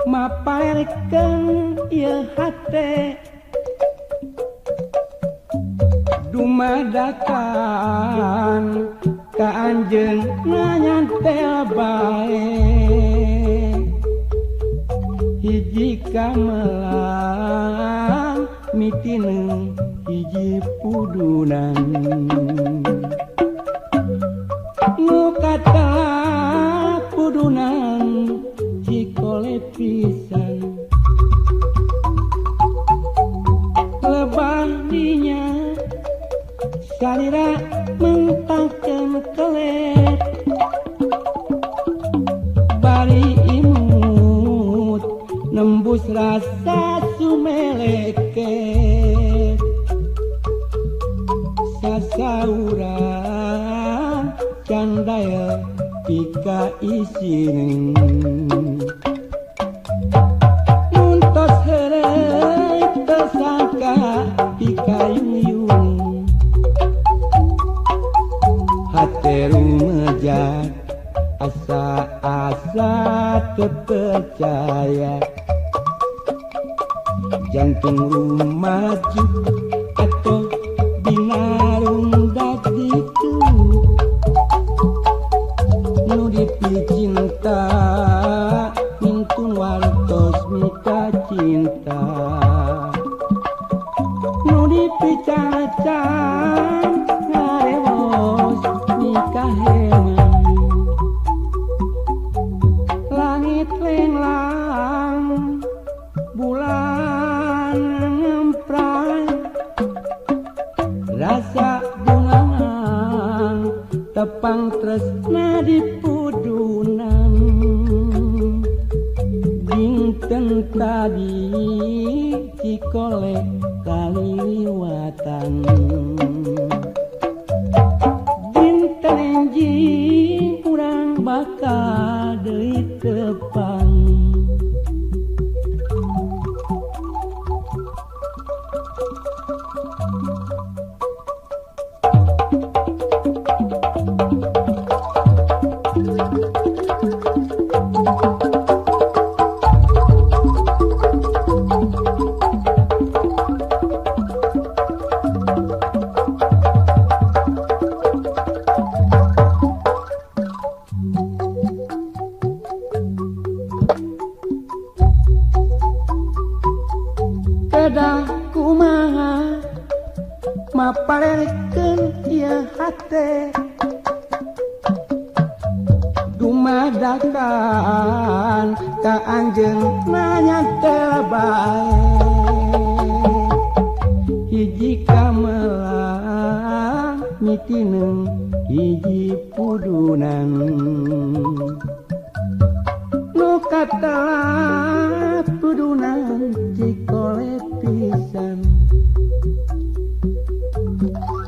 Mapalerkeun ieu hate dumadakan ka anjeun nanyantel bae hiji kamelang mitineung hiji pudunan nu kata pudunan cikole pisan lebah dinya salira mentangkeun kelet bari imut nembus rasa sumeleket sasauran candaya pika isineung muntos heureuy tersangka pikayung-yung hate rumejak asa-asa teu percaya jantung rumaju atau binarung daditu nu dipicinta mintun wartos mika cinta nu dipicacan ngarewos nikah heman langit lenglang bulan ngempran rasa bungaan tepang tresna di pudunan dinten tadi cikole kaliwatan dinten enjing urang bakal deui tepang. Kedah kumaha mapalerkeun ieu hate dumadakan ka anjeun nanyantel bae hiji kamelang mitineung hiji pudunan nu katelah pudunan cikole pisan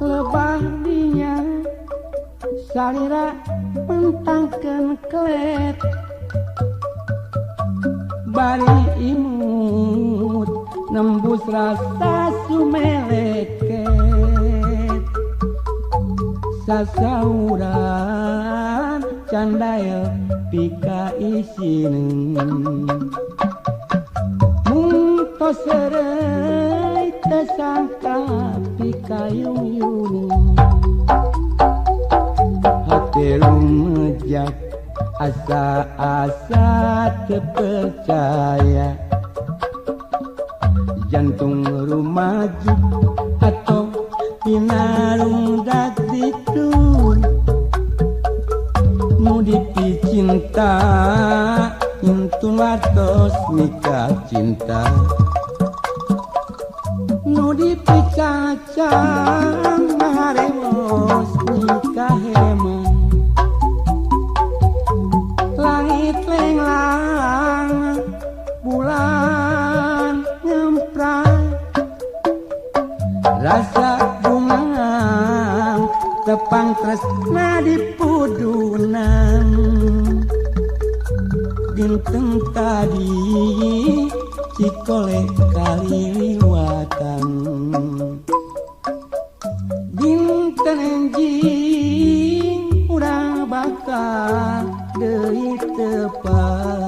lebah dinya salira mentangkeun kelet bari imut nembus rasa sumeleket sasauran candael pika isineung muntos heureuy tesangka pikayung-yung hate rumejak asa-asa teu percaya jantung rumaju atau binarung daditu nu dipicinta intun wartos nikah cinta nu dipicacang ngarewos nikah heman langit lenglang bulan ngempran rasa bungang tepang tresna di pudunan dinten tadi cikole kaliwatan dinten enjing urang bakal deui tepang.